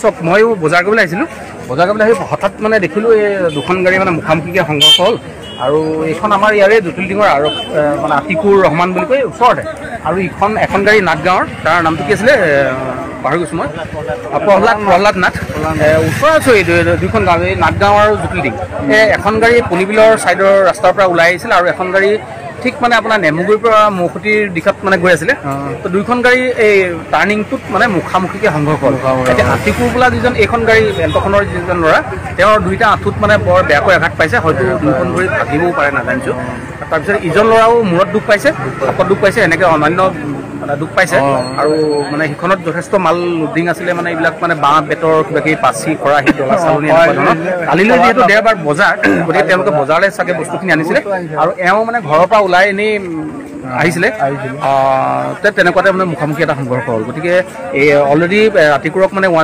চব ময়ো বজাৰ কৰিবলৈ আহিছিলোঁ। বজাৰ কৰিবলৈ আহি হঠাৎ মানে দেখিলোঁ এই দুখন গাড়ী মানে মুখামুখিকৈ সংঘৰ্ষ হ'ল। আৰু এইখন আমাৰ ইয়াৰে জটিলডিঙৰ আৰু মানে আতিকুৰ ৰহমান বুলি কয়, ওচৰতে। আৰু ইখন এখন গাড়ী নাটগাঁৱৰ, তাৰ নামটো কি আছিলে পাহৰি গৈছোঁ মই, প্ৰহ্লাদ নাথ। ওচৰা ওচৰি দুইখন গাঁও, এই নাটগাঁও আৰু জটিলডিং। এই এখন গাড়ী পুনিবিলৰ ছাইডৰ ৰাস্তাৰ পৰা ওলাই আহিছিল আৰু এখন গাড়ী ঠিক মানে আপোনাৰ নেমুগুৰিৰ পৰা মৌখুটিৰ দিশত মানে গৈ আছিলে। তো দুইখন গাড়ী এই টাৰ্ণিংটোত মানে মুখামুখিকৈ সংঘৰ্ষ হ'ল। এতিয়া আতিকুৰ বোলা যিজন এইখন গাড়ী এল্ট'খনৰ যিজন ল'ৰা, তেওঁৰ দুইটা আঁঠুত মানে বৰ বেয়াকৈ আঘাত পাইছে, হয়তো দুইখন ভৰি ভাগিবও পাৰে, নাজানিছোঁ। তাৰপিছত ইজন ল'ৰাও মূৰত দুখ পাইছে, হাতত দুখ পাইছে, এনেকৈ অন্যান্য মানে দুখ পাইছে। আৰু মানে সেইখনত যথেষ্ট মাল লোডিং আছিলে, মানে এইবিলাক মানে বাঁহ বেতৰ কিবা কিবি পাচি খৰাহী ডলা চালনী এনেকুৱা ধৰণৰ। কালিলৈ যিহেতু দেওবাৰ বজাৰ, গতিকে তেওঁলোকে বজাৰলৈ চাগে বস্তুখিনি আনিছিলে। আৰু এওঁ মানে ঘৰৰ পৰা ওলাই এনেই আহিছিলে, তেনেকুৱাতে মানে মুখামুখি এটা সংঘৰ্ষ হ'ল। গতিকে এই অলৰেডি আতিকুৰক মানে 1